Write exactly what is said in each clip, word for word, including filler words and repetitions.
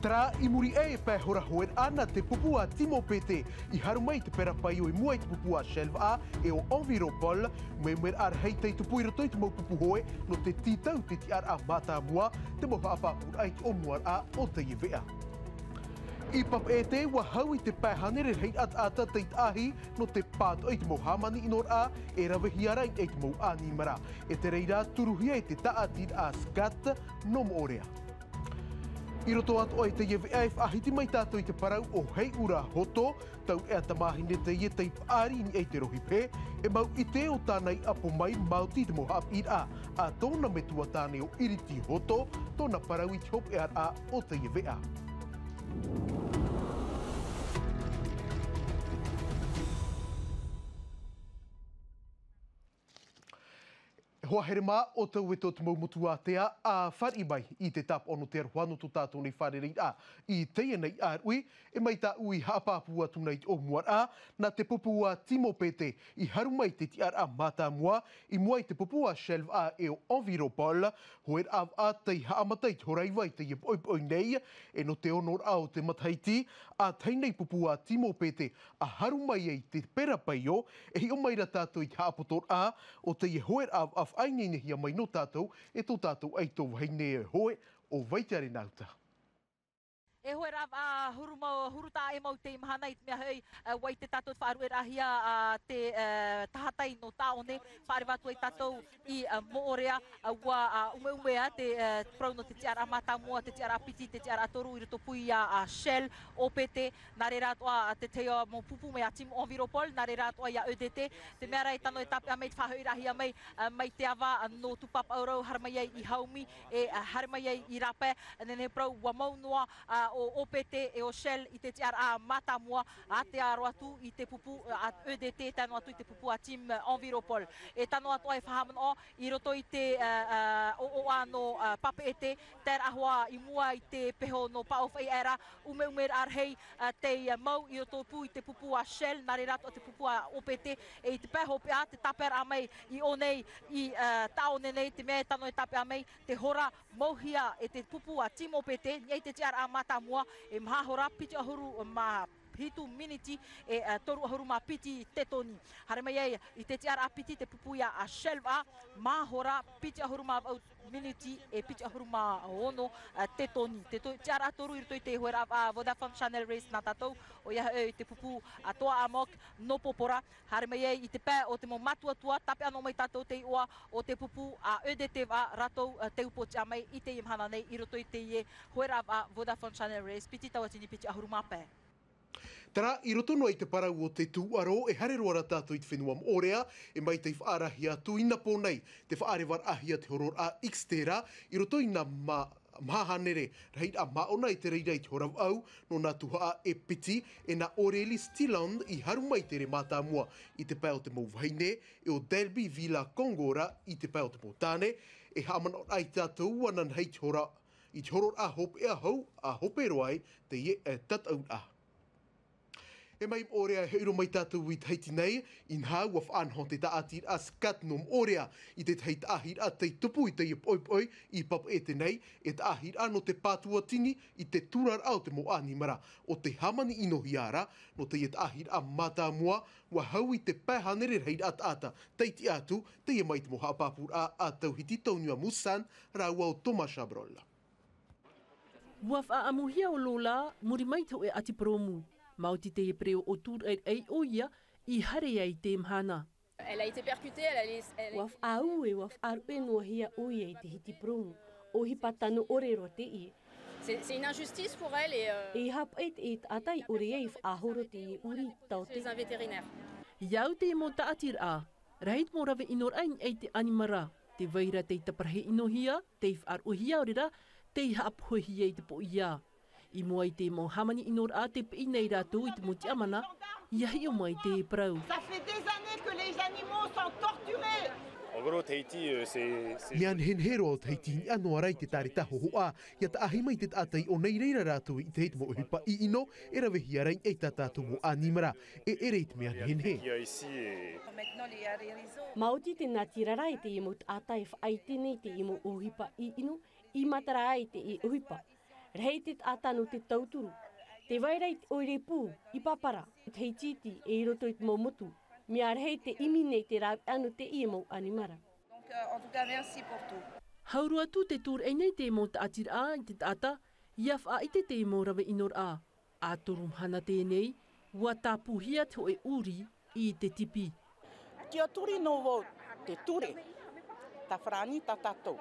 Terā i muri aʻe e pae hora hōʻē raʻa nā te pupu a Timopete i haru mai i te pera paio i mua i te pupu a Shell vaʻa e ʻo Enviropol. Umeumeraʻa rahi tei tupu i roto i te mau pupu hoe nō te tītau i te tiʻaraʻa mātāmua, te mau haʻapāpūraʻa i te ʻōmuaraʻa o teie veʻa. I Papeʻete, ua hau i te pae hānere rahi raʻa taʻata tei taʻahi nō te pātoʻi i te mau hāmani ʻinoraʻa e ravehia ra i te mau ʻānimara. E te reira turuhia i te tāʻatiraʻa SCAT nō Moʻorea. I roto atoʻa i teie veʻa e faʻahiti mai tātou i te parau o Heiʻura Hoto, taureʻa tamāhine teie tei paʻari i niʻa i te rohi pehe, e mau ʻite o tāna iʻa pō mai, maoti te mau haʻapiʻiraʻa a tōna metua tāne o Iriti Hoto, tōna parau i te hopeʻaraʻa o teie veʻa. Hoa here mā, ʻo tau e tō te mau motu ātea, ʻa fāriʻi mai i te tāpaʻo nō te aroha nō tō tātou nei fārereiraʻa i teie nei ʻāruʻi, e mai tāʻu i haʻapāpū atu nei i te ʻōmuaraʻa, nā te pupu a Timopete i haru mai te tiʻaraʻa mātāmua, i mua i te pupu a Shell vaʻa e ʻo Enviropol, hōʻē raʻa vaʻa tei haʻamata i te hora iva i teie poʻipoʻi nei, e nō te onoraʻa o te matahiti, ʻa tahi nei pupu a Timopete, ʻa haru mai ai te pera paio, e hiʻo mai ra tātou i te haʻapotoraʻa o teie hōʻē raʻa vaʻa faʻaineinehia mai nō tātou, e tō tātou ʻaito vahine hoe ʻo Vaitiare Nauta. E hōʻē raʻa vaʻa huru mau, huru taʻa ʻē mau i teie mahana i te mea hoʻi, ā, ʻua ʻite tātou faʻaruʻeraʻahia, ā, te, ā, tahatai nō Tāone, faʻareva atu ai tātou i, ā, Moʻorea, ā, ʻua, ā, umeumea te, ā, parau nō te tiʻaraʻa mātāmua, te tiʻaraʻa piti, te tiʻaraʻa toru i rotopū ia, ā, Shell, O P T, nā reira atoʻa, ā, te tahi mau pupu mai a Team Enviropol, nā reira atoʻa ia E D T, te mea ra e tano e tāpeʻa mai te faʻahoʻiraʻahia mai, ā, mai te ava, ā, nō Tupapaʻurau, haere mai ai i Haumi, e, ā, haere mai ai i Rapa, ā, nehenehe parau ʻua mau noa, ā, ʻo O P T e ʻo Shell i te tiʻaraʻa mātāmua, ā, tano atu i te pupu, ā, E D T, tano atu i te pupu a Team Enviropol. E tano atoʻa e faʻahaʻamanaʻo i roto i te, ā, ā, ʻōʻoʻa nō, ā, Papeʻete, terā hoʻi i mua i te peho nō Paʻo Faʻiʻaera, umeumeraʻa rahi, ā, tei, ā, mau i rotopū i te pupu a Shell, nā reira atoʻa te pupu a O P T, e i te pae hopeʻa, te tāpeʻaraʻa mai i ʻō nei, i, ā, Tāone nei, te mea e tano e tāpeʻa mai, te hora mauhia e te pupu a Team O P T, i niʻa i te tiʻaraʻa mātāmua, e maha hora piti ʻahuru mā hitu miniti, e, ā, toru ʻahuru mā piti tetoni. Haere mai ai i te tiʻaraʻa piti te pupu ia a Shell vaʻa, maha hora piti ʻahuru mā vaʻu miniti, e piti ʻahuru mā ono, ā, tetoni. Te to-, tiʻaraʻa toru i roto i te hōʻē raʻa vaʻa Vodafone Channel Race nā tātou, ʻoia hoʻi te pupu a Toa Amok nō Popora. Haere mai ai i te pae o te mau mātuatua, tāpeʻa noa mai tātou te iʻoa o te pupu a E D T vaʻa, rātou, ā, tei upoʻotiʻa mai i teie mahana nei i roto i teie hōʻē raʻa vaʻa Vodafone Channel Race, piti tauatini piti ʻahuru mā pae. Terā, i roto noa i te parau o te tūʻaro, e haere roa ra tātou i te fenua Moʻorea, e mai tei faʻaarahia atu i nā pō nei, te faʻarevaraʻahia te hororaʻa Xterra, i roto i nā ma-, maha hānere, rahi raʻa māʻona e te reira i te hora vaʻu, nō nā tuhaʻa e piti, e nā Aurélie Stilland i haru mai te rē mātāmua i te pae o te mau vahine, e ʻo Delby Villa Kongora i te pae o te mau tāne, e haʻamanaʻo ai tātou ʻua nānahi i te hora, i te hororaʻa hopeʻa hou, ʻa hope roa ai teie, e, tataʻuraʻa. E mai Moʻorea e hoʻi roa mai tātou i Tahiti nei, inaha ʻua faʻanaho te tāʻatiraʻa SCAT nō Moʻorea i te tahi tāʻahiraʻa tei tupu i teie poʻipoʻi i Papeʻete nei, e tāʻahiraʻa nō te pātuatini i te turaraʻa o te mau ʻanimara, ʻo te hāmani ʻinohia ra, nō teie tāʻahiraʻa mātāmua, ʻua hau i te pae hānere rahi raʻa taʻata, tei tiʻa atu, teie mai te mau haʻapāpūraʻa a Tauhiti Tauniua Musan, rāua ʻo Thomas Chabrol. ʻUa faʻaʻamuhia ʻo Lola, muri mai te hōʻē ʻati purōmu. Maoti te pereʻoʻo tūraʻiraʻa ʻoia, i haere ai te mahana. Elle a été percutée, elle a laissé, elle a ʻUa faʻaū e ʻua faʻaruʻe noa hia ʻoia i te hiti purōmu. ʻOhipa tano ʻore roa teie. C'est, c'est une injustice pour elle et, euh, E haʻapaʻo i te taʻata i ʻore ai i faʻahoro teie ʻuri i taote. Chez un vétérinaire. I au te mau tāʻatiraʻa, rahi te mau rave ʻinoraʻa i niʻa i te ʻanimara, tē vai ra tei taparahi ʻinohia, tei faʻaruʻehia ʻaore rā, tei haʻapohehia i te poʻia. I mua i te mau hāmani ʻinoraʻa tē piʻi nei rātou i te mau tiʻamana, ʻia hiʻo mai te parau. Ça fait des années que les animaux sont torturés. En gros, Tahiti, euh, c'est, c'est Mea nehenehe roa ʻo Tahiti i niʻa noa ra i te tāreta hōhoʻa, ʻia tāʻahi mai te taʻata i ʻō nei, reira rātou i ʻite i te mau ʻohipa ʻiʻino, e ravehia ra i niʻa i tā tātou mau ʻanimara, e ʻere i te mea nehenehe. Maoti te natirara e te mau taʻata e faʻaʻite nei te mau ʻohipa ʻiʻino, i matara ai te ʻohipa. Rahi te taʻata nō te tauturu, te vai ra i te ʻoire pū i Papara, te Tahiti e i roto i te mau motu, mea rahi te ʻimi nei te rāveʻa nō teie mau ʻanimara. Donc, euh, en tout cas, merci pour tout. Hau roa atu te tūraʻi nei te mau taʻatiraʻa i te taʻata, ʻia faʻaʻite te mau rave ʻinoraʻa. ʻA toru mahana teie nei, ʻua tāpūhia te hōʻē ʻūrī i te tipi. Tiʻaturi nō vau te ture, tā farāni tā tātou.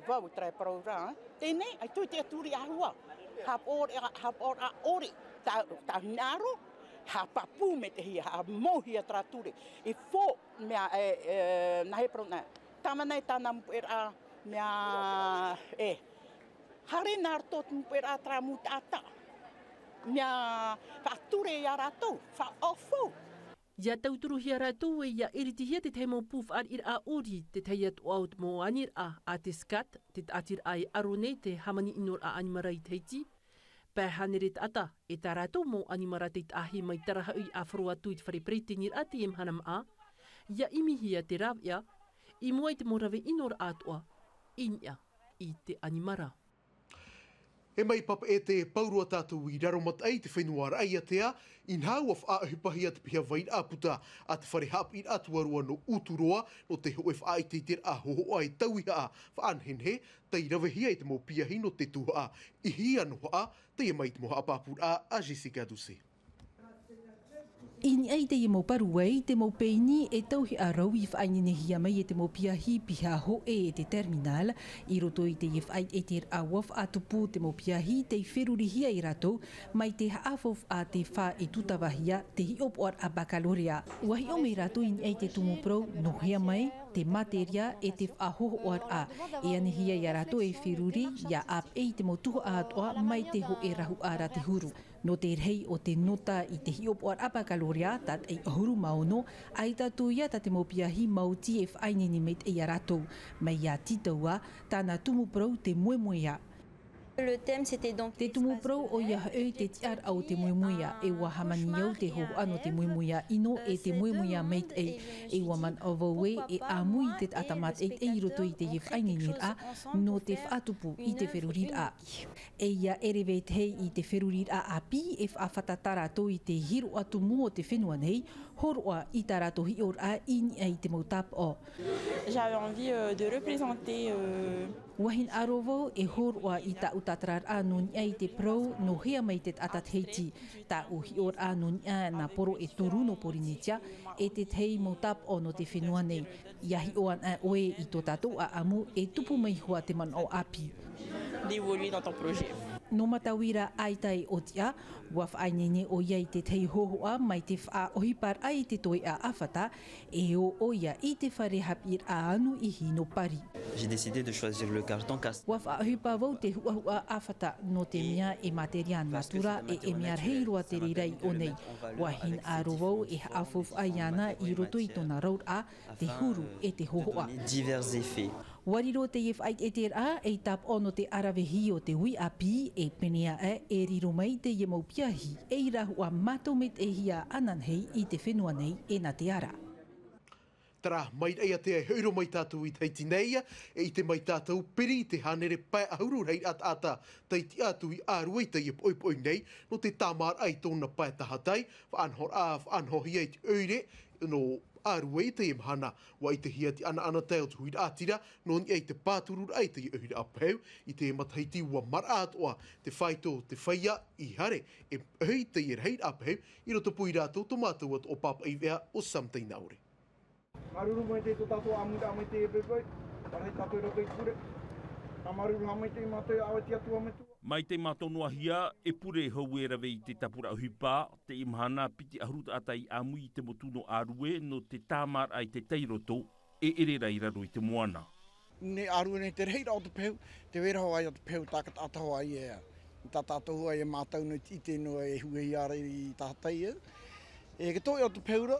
Vau i te parau ra, teie nei, ʻaita te tiʻaturi ʻahua. Haʻapaʻoraʻa, haʻapaʻoraʻa ʻore, tā, tā hinaʻaro, haʻapāpū mai te hia, haʻamauhia terā ture. E fō, mea, e, e, nā hea parau nā, tāmana e tāna mau puʻeraʻa, mea, e, haere nā roto te mau puʻeraʻa terā mau taʻata. Mea, faʻature ia rātou, faʻaʻaufau. ʻIa tauturuhia rātou e ʻia iritihia te tahi mau pū fāriʻiraʻa ʻōrī, te tahi atoʻa o te mau aniraʻa a te SCAT, te taʻatiraʻa e aro nei te hāmani ʻinoraʻa ʻanimara i Tahiti. Pae hānere taʻata, e tā rātou mau ʻanimara tei taʻahi mai Tarahaʻi ʻa faro atu i te fare peretiteniraʻa teie mahana māʻa, ʻia ʻimihia te rāveʻa, i mua i te mau rave ʻinoraʻa atoʻa, i niʻa i te ʻanimara. E mai Papeʻete, pauroa tātou i Raromataʻi i te fenua Raʻiātea, inaha ʻua faʻaʻohipahia te piha vairaʻa puta a te fare haʻapiʻiraʻa tuarua nō Uturoa, nō te hōʻē faʻaʻiteʻiteraʻa hōhoʻa e tauihaʻa faʻanehenehe, tei ravehia e te mau piahi nō te tuhaʻa. I hea noa ā, teie mai te mau haʻapāpūraʻa a Jessica Doucet. I niʻa i teie mau paruai, te mau peini e tauihaʻa rau i faʻaineinehia mai e te mau piahi piha hōʻē e te terminal. I roto i teie faʻaʻiteʻiteraʻa ʻua faʻatupu te mau piahi tei ferurihia e rātou mai te haʻafaufaʻa te fā e tūtavahia te hiʻopoʻaraʻa bakalorea. ʻUa hiʻo mai rātou i niʻa i te tumu parau nō hea mai te materia e te faʻahōhoʻaraʻa. E anihia ia rātou e feruri ʻia ʻāpeʻe i te mau tuhaʻa atoʻa mai te hōʻē rahuʻa ra te huru. Nō te rahi o te nota i te hiʻopoʻaraʻa bakalorea, tātaʻi ʻahuru mā ono, ʻaita atu ia tā te mau piahi maoti e faʻaineine maitaʻi ia rātou. Mai iā Titaua, tāna tumu parau te moemoeā. Le thème, c'était donc Te tumu parau ʻoia hoʻi te tiʻaraʻa o te moemoeā, e ʻua hāmani au te hōhoʻa nō te moemoeā ʻino e te moemoeā maitaʻi. E ʻua manaʻo vau ē, e ʻāmui i te taʻata mātaʻitaʻi i roto i teie faʻaineineraʻa, nō te faʻatupu i te feruriraʻa. E ʻia ʻere vetahi i te feruriraʻa ʻāpī e faʻafata tā rātou i te hiroʻa tumu o te fenua nei, hōroʻa i tā rātou hiʻoraʻa i niʻa i te mau tāpaʻo. J'avais envie, euh, de représenter, euh, ʻUa hinaʻaro vau e hōroʻa i tāʻu tātararaʻa nō niʻa i te parau nō hea mai te taʻata Tahiti. Tāʻu hiʻoraʻa nō niʻa nā poro e toru nō Porinetia, e te tahi mau tāpaʻo nō te fenua nei. ʻIa hiʻo ana ʻoe i tō tātou ʻāʻamu e tupu mai hoʻi te manaʻo ʻāpī. D'évoluer dans ton projet. Nō Matauira ʻaita e ʻōtiʻa, ʻua faʻaineine ʻoia i te tahi hōhoʻa mai te faʻaʻohiparaʻa i te toeʻa ʻāfata, e ō ʻoia i te fare haʻapiʻiraʻa Anuʻihi nō Pari. J'ai décidé de choisir le carton car ʻUa faʻaʻohipa vau te huʻahuʻa ʻāfata nō te mea e materia natura e, e mea rahi roa te reira i ʻō nei. ʻUa hinaʻaro vau e haʻafaufaʻa iāna i roto i tōna rauraʻa, te huru e te hōhoʻa. Divers effets. ʻUa riro teie faʻaʻiteʻiteraʻa ei tāpaʻo nō te ʻaravihi o te ui ʻāpī, e pēneiaʻe e riro mai teie mau piahi ei rahuʻa mātou maitaʻihia ananahi i te fenua nei e nā te ara. Terā, mai Raʻiātea e hoʻi roa mai tātou i Tahiti nei, e ʻite mai tātou, piri te hānere pae ʻahuru rahiraʻa taʻata tei tiʻa atu i ʻĀrue i teie poʻipoʻi nei, nō te tāmāraʻa i tōna pae tahatai, faʻanahoraʻa, faʻanahohia i te ʻoire nō ʻĀrue i teie mahana. ʻUa ʻitehia te ʻanaʻanatae o te huiraʻatira nō niʻa i te pātururaʻa i teie ʻohiraʻa pehu, i te matahiti ʻua maraʻa atoʻa te fāito, te feiā i haere e ʻohi i teie rahiraʻa pehu, i rotopū ia rātou tō mātou atoʻa pāpaʻi veʻa ʻo Sam Teinaʻore. Māuruuru maitaʻi tō tātou ʻāmuiraʻa mai teie poʻipoʻi, ʻua rahi tātou i roto i te pure. Nā māuruuru haʻamaitaʻi mātou iā ʻoe te Atua Metua. Mai te mātou noa hia, e pure hou e rave i te tāpura ʻohipa, teie mahana piti ʻahuru taʻata i ʻāmui i te motu nō ʻĀrue, nō te tāmāraʻa i te tairoto, e ʻere ra i raro i te moana. Nei ʻĀrue nei te rahiraʻa o te pehu, tē vai ra hoʻi ā te pehu tākataʻata hoʻi ē. Tā tātou hoʻi e mātau noa i te ʻite noa e huehia ra i tahatai ē. E, ke toʻe o te pehu ra,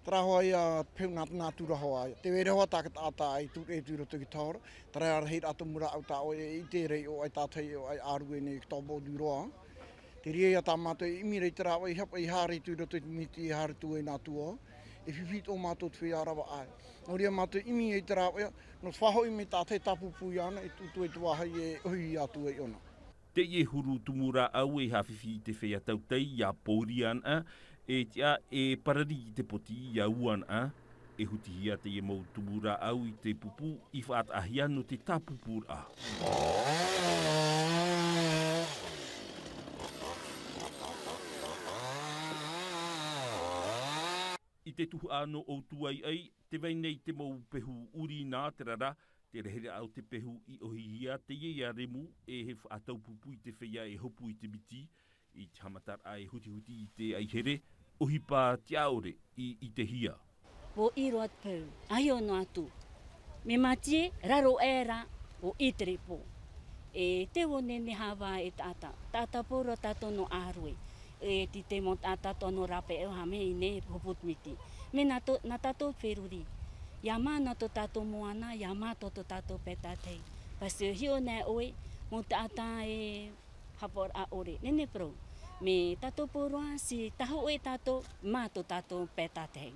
terā hoʻi ā te pehu nā, nātura hoʻi. Tē vai ra hoʻi tākataʻata i tū, e tū i roto i te hora, terā rahiraʻa tumu rāʻau tā ʻoe e ʻite ra i ʻō ai tātahi ʻō ai ʻĀrue nei i te tō bō dū roa. Te reira ia tā mātou e ʻimi ra i te rāveʻa i hapa, i haere atu i roto i te miti, i haere atu ai nā tua, e fifi tō mātou te feiā ravaʻai. Nō reira mātou e ʻimi ai te rāveʻa, nō te faʻahoʻi mai tātahi tāpūpū iāna, e tūtū ai te vāhi e ʻohihia atu ai ʻōna. Teie huru tumu rāʻau e haʻafifi i te feiā tautai, ʻia pōuri anaʻe, e tiʻa e parari i te poti, ʻia ū anaʻe, e hutihia teie mau tumu rāʻau i te pupu, i faʻataʻahia nō te tāpupuraʻa. I te tuhaʻa nō ʻOutuaiʻai, tē vai nei te mau pehu ʻuri nā te rara, te rahiraʻa o te pehu i ʻohihia teie ʻia remu e he faʻataupupu i te feiā e hopu i te miti, i te haʻamataraʻa e hutihuti i te ʻaihere, ʻohipa tiʻaʻore i, i te hia. Vō ʻiro atu peu, ʻahiʻo noa atu. Mea mātie, raro aʻera, ʻo ʻIterepō. E te vō nehenehe haʻavā e taʻata, taʻata pōroa tātou nō ʻĀrue. E te, te mau taʻata tō nō Rāpae ʻo Hāmei nei, hopu te miti. Mea nā tō, nā tātou feruri. ʻIa mā nā tō tātou moana, ʻia mā tō, tō tātou pae tātahi. Parce que hiʻo nei ʻoe, mau taʻata e haʻapaʻoraʻa ʻore. Nehenehe parau. Mea tātou pōroa, si tahu ʻoe tātou, mā tō tātou pae tātahi.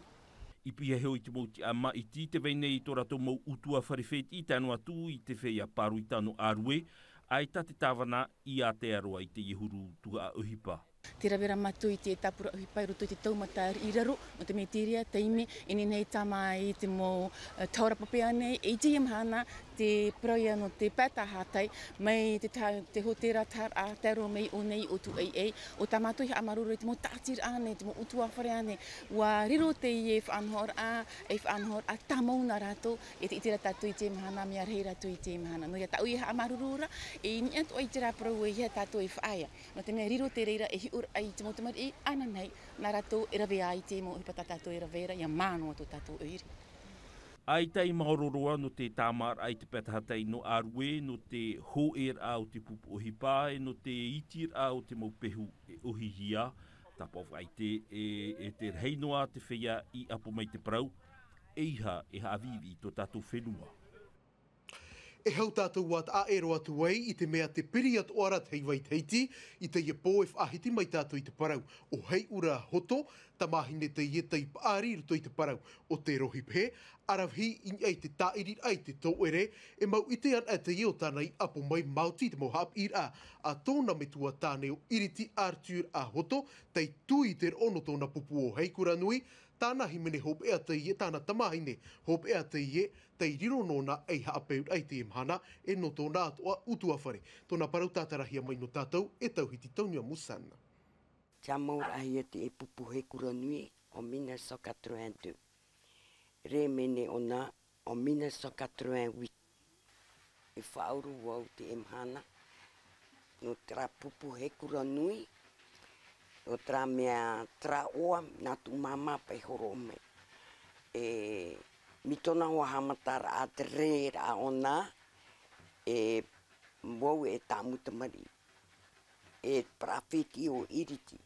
I pihaʻi iho i te mau tiʻa māʻiti, tē vai nei tō rātou mau ʻutuāfare fētiʻi tae noa atu i te feiā pāroita nō ʻĀrue, ʻaita te tāvana i Aotearoa i teie huru tuhaʻa ʻohipa. Te raveraʻa mātou i te tāpura ʻohipa i roto i te taumata i raro, nō te mea i terā taime, e nehenehe e tāmā i te mau, eh, tahora pape ānei, e i teie mahana, te parau ïa nō te pae tātahi, mai te taha, te hōtēra taharaʻa, tae roa mai i ʻō nei, ʻOutuaiʻai, ʻo tā mātou i haʻamāuruuru i te mau tāʻatiraʻa ānei, te mau ʻutuāfare ānei, ʻua riro teie faʻanahoraʻa, e faʻanahoraʻa tāmau nā rātou, e te ʻite ra tātou i teie mahana, mea rahi rātou i teie mahana. Nō reira tāʻu i haʻamāuruuru ra, e i niʻa atoʻa i terā parau e ia tātou e faʻaea. Nō te mea riro te reira e hiʻoraʻa i te mau tamariʻi, ananahi, nā rātou e rave ai i te mau ʻohipa tā tātou e rave ra, ʻia mā noa tō tātou ʻoire. ʻAita e maoro roa nō te tāmāraʻa i te pae tātahi nō ʻĀrue, nō te hōʻēraʻa o te pupu ʻohipa, e nō te itiraʻa o te mau pehu e ʻohihia, tāpaʻo faʻaʻite e, e te rahi noa te feiā i ʻapo mai te parau, ʻeiaha e haʻavīvī i tō tātou fenua. E hau tātou ʻua taʻa ʻē roa atu ai i te mea tē piri atoʻa ra te heiva i Tahiti, i teie pō e faʻahiti mai tātou i te parau ʻo Heiʻura Hoto, tamāhine teie tei paʻari i roto i te parau o te rohipehe, ʻaravihi i niʻa i te tāʻiriraʻa i te tōʻere, e mau ʻite anaʻe teie ʻo tāna i ʻapo mai maoti i te mau haʻapiʻiraʻa a tōna metua tāne ʻo ʻIriti Arthur A. Hoto, tei tū i te roʻo nō tōna pupu ʻo Heikuranui, tāna hīmene hopeʻa teie, tāna tamāhine hopeʻa teie, tei riro nōna ei haʻapeuraʻa i teie mahana, e nō tōna atoʻa ʻutuāfare. Tōna parau tātarahia mai nō tātou e Tauhiti Tauniua Musana. Tē mauraʻahia te pupu Heikuranui ʻo mille neuf cent quatre-vingt-deux. Rēmene ʻōna ʻo mille neuf cent quatre-vingt-huit. E faʻauru vau teie mahana, nō terā pupu Heikuranui, nō terā mea, terā ʻoa, nā tū māmā paʻi hōroʻa mai. E, mai tōna haʻamataraʻa te rēraʻa ʻōna, e, vau e tāʻamu tamariʻi. E parau fētiʻi ʻo ʻIriti.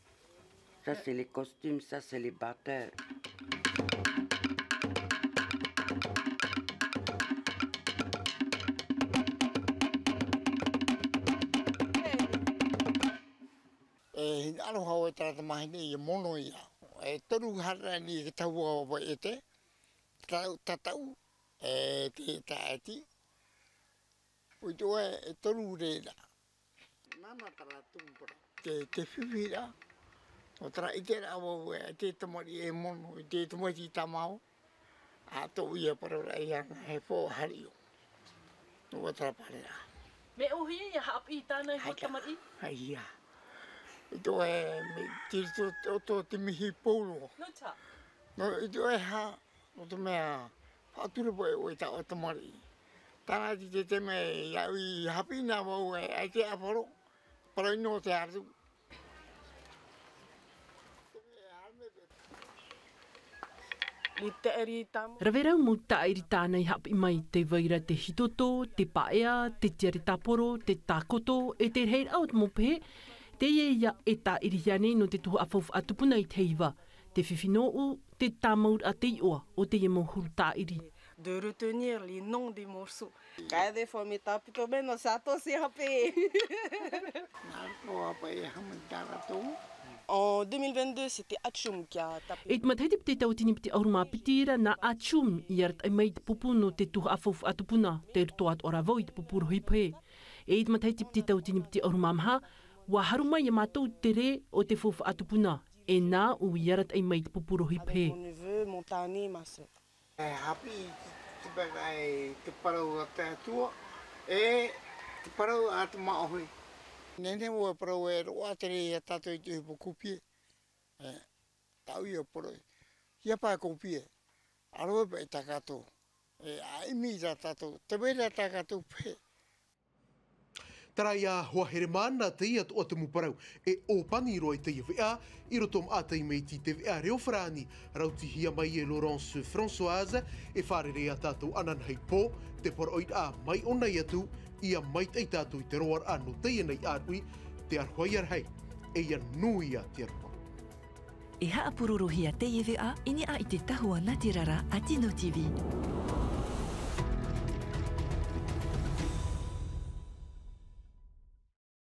Ça, c'est les costumes, ça, c'est les batteurs. E hinaʻaro hoʻi terā tamāhine ʻia mono ïa. E toru haere nei i te tahua o Vaiʻete. Tataʻu, tataʻu, e te taʻati. ʻUa ʻite ʻoe, e toru reira. Nāna terā tumu parau. Te, te fifi ra. ʻO terā ʻiteraʻa vau e te tamariʻi e mono, i te tamaiti tāmau. ʻA tōʻu ïa parauraʻa iāna, he poʻo hariʻo. ʻO terā parau ra. Mea ʻōhie ïa haʻapiʻi i tāna iho tamariʻi? ʻAita. ʻIa. ʻIte ʻoe, mea tiri tō, tō, tō te mihi pauroa. Nō te aha? Nō, ʻite ʻoe e aha, nō te mea, faʻatura paʻi ʻoe i tā ʻoe tamariʻi. Tāna i te taime, ʻia ui haʻapiʻi na vau e, ʻaita e ʻāfaro, parau ïa nō te atu. Rave rau mau tāʻiri tāna i haʻapiʻi mai, tē vai ra te hitoto, te paʻea, te tiare tāporo, te tākoto, e te rahiraʻa o te mau pehe, teie ïa e tāʻirihia nei nō te tuhaʻa faufaʻa tupuna i te heiva. Te fifi nōʻu, te tāmauraʻa te iʻoa o teie mau huru tāʻiri. De retenir les noms des morceaux. Ka e te fo me ta pito me no sato si hape. Nā roto a paʻi e haʻamata rātou. En deux mille vingt-deux, c'était Atchoum qui a tapé. I te matahiti piti tauatini piti ʻahuru mā piti ra nā Atchoum i arataʻi mai i te pupu nō te tuhaʻa faufaʻa tupuna, tei roto atoʻa ra vau i te pupu rohipehe. E i te matahiti piti tauatini piti ʻahuru mā maha, ua haru mai iā mātou te rē o te faufaʻa tupuna, e nā ʻu i arataʻi mai i te pupu rohi pahē. E haʻapiʻi te, te, te parau a te Atua, e te parau a te māʻohi. Nehenehe ʻoe e parau e roaʻa te rē iā tātou i te ʻohipa kūpie. E, tāʻu ia parau. Ia pae kūpie. Aroha paʻi tā kātou. E, ʻimi i tā tātou. Te vai ra tā kātou pahē. Terā ia hoa here māna teie atoʻa tumu parau e ʻōpani roa i teie veʻa, i roto maʻa teie mai i te veʻa reo farāni, rautihia mai e Laurence Françoise, e fārerei ā tātou ananahi pō, te poroʻi rā mai ʻōna i atu, ia maitaʻi tātou i te roaraʻa nō teie nei ʻāruʻi, te aroha ia rahi, e ia nui ā te aroha. E haʻapurorohia teie veʻa i niʻa i te tahua nā te rara a Tino TV.